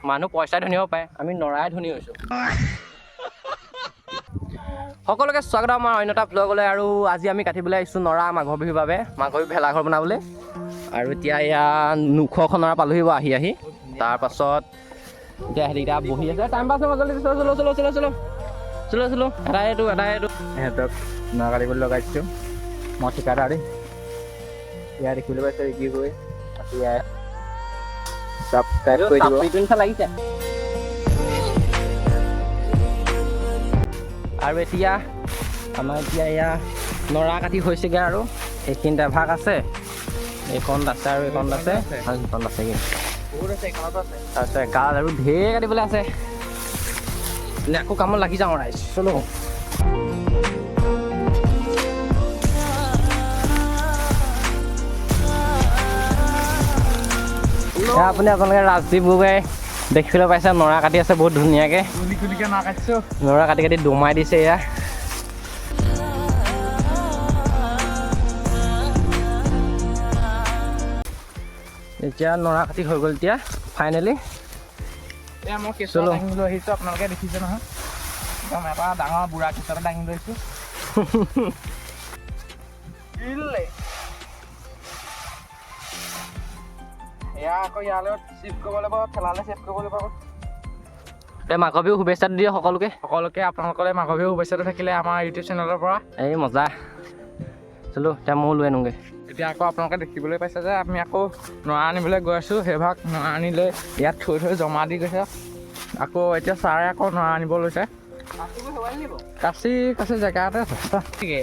মানুহ পইচা ধনী হ'ব পাৰে, আমি নৰাই ধনী হৈছোঁ। সকলোকে স্বাগতম আমাৰ অন্য এটা ভ্লগলৈ। আৰু আজি আমি কাটিবলৈ আহিছোঁ নৰা মাঘৰ বিহুৰ বাবে, মাঘৰ বিহু ভেলাঘৰ বনাবলৈ। আৰু এতিয়া এয়া 900খন নৰা পালোহি বাৰু আহি আহি। তাৰপাছত এতিয়া সিহঁতিকেইটা বহি আছে, টাইম পাছ হ'ব। জলদি চলো চলো চলো চলো চলো চলো চলো। এটা এইটো, এটা এইটো। সিহঁতক নৰা কাটিবলৈ লগাইছোঁ, মই ঠিকাদাৰ দেই। ইয়াত দেখিবলৈ পাইছে কি হৈ বাকী ইয়াত ছাবস্ক্ৰাইব কৰি দিব। চাপৰিটো নিচিনা লাগিছে। আৰু এতিয়া আমাৰ এতিয়া এয়া নৰা কাটি হৈছেগৈ আৰু এইখিনিতে এভাগ আছে, এইকণত আছে আৰু এইকণত আছে আৰু সেইকণত আছেগৈ। বহুত আছে, এইখনতো আছে। তাৰপিছত এগাল আৰু ঢেৰ কাটিবলৈ আছে। নে আকৌ কামত লাগি যাওঁ ৰাইজ, চলো। এয়া আপোনালোকে ৰাজদীপ গগৈ দেখিবলৈ পাইছে, নৰা কাটি আছে বহুত ধুনীয়াকৈ। কুলি কুলিকৈ নৰা কাটিছোঁ। নৰা কাটি কাটি দমাই দিছে এয়া। এতিয়া নৰা কাটি হৈ গ'ল এতিয়া ফাইনেলি। এয়া মই কেঁচুৱা চলো। দাঙি লৈ আহিছোঁ, আপোনালোকে দেখিছে নহয়। একদম এটা ডাঙৰ বুঢ়া কেঁচুৱা এটা দাঙি লৈছোঁ। এয়া আকৌ ইয়ালৈ চিফ্ট কৰিব লাগিব, ঠেলালৈ চিফ্ট কৰিব লাগিব আকৌ। এই মাঘৰ বিহু শুভেচ্ছা দিয়ে সকলোকে। সকলোকে আপোনালোকলৈ মাঘৰ বিহু শুভেচ্ছাটো থাকিলে আমাৰ ইউটিউব চেনেলৰ পৰা। এই মজা, চলো এতিয়া ময়ো লৈ আনোগৈ। এতিয়া আকৌ আপোনালোকে দেখিবলৈ পাইছে যে আমি আকৌ নৰা আনিবলৈ গৈ আছোঁ। সেইভাগ নৰা আনি লৈ ইয়াত থৈ থৈ জমা দি গৈছে। আকৌ এতিয়া ছাৰে আকৌ নৰা আনিব লৈছে। কাচি কাচি জেগাতে আছে।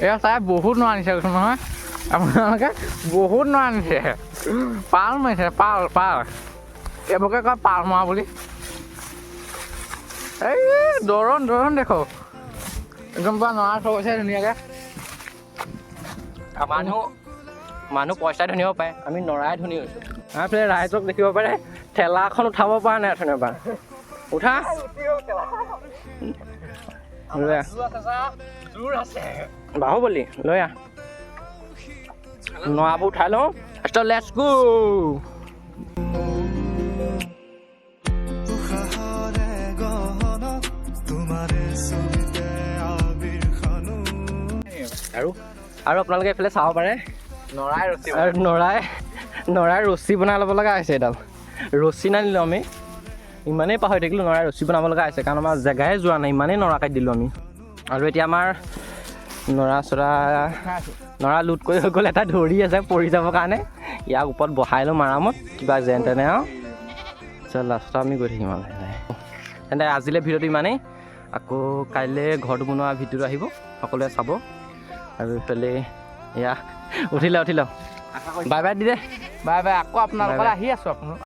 এয়া ছাৰে বহুত নৰা আনিছে, কৈছোঁ নহয় আপোনালোকে, বহুত নৰা আনিছে। পাল মাৰিছে, পাল পাল, এইবোৰকে কয় পাল মৰা বুলি। এই দৰণ দৰণ দেখক, একদম পূৰা নৰা থৈ গৈছে ধুনীয়াকৈ। মানুহ পইচা ধনী হ'ব পাৰে, আমি নৰাই ধনী হৈছোঁ। আমাৰ ফালে ৰাইজক দেখিব পাৰে, ঠেলাখন উঠাব পৰা নাই অথনিৰ পৰা। উঠা, লৈ আহ। জোৰ আছে। বাহুবলী লৈ আহ। নৰাবোৰ উঠাই লওঁ, তাৰপিছত let's গো। উশাহৰে গহনত তোমাৰে ছবিতে আবিৰ সানো। আৰু আপোনালোকে এইফালে চাব পাৰে। নৰাই ৰছী। আৰু নৰাই ৰছী বনাই ল'ব লগা হৈছে। এডাল ৰছী নানিলোঁ আমি, ইমানেই পাহৰি থাকিলোঁ। নৰাই ৰছী বনাব লগা হৈছে কাৰণ আমাৰ জেগাই যোৱা নাই, ইমানেই নৰা কাটি দিলোঁ আমি। আৰু এতিয়া আমাৰ নৰা চৰা নৰা লোড কৰি হৈ গ'ল। এটা ধৰি আছে পৰি যাবৰ কাৰণে, ইয়াক ওপৰত বহাই ল'ম আৰামত কিবা যেন তেনে। আৰু তাৰপিছত লাষ্টত আমি গৈ থাকিম আৰু লাহে লাহে। তেন্তে আজিলৈ ভিডিঅ'টো ইমানেই। আকৌ কাইলৈ ঘৰটো বনোৱা ভিডিঅ'টো আহিব, সকলোৱে চাব। আৰু এইফালে এয়া উঠিলে উঠিল, bye by the De. Bye bye, আকৌ আপোনালোকলৈ বাই বাই। আহি আছোঁ আপোনালোক।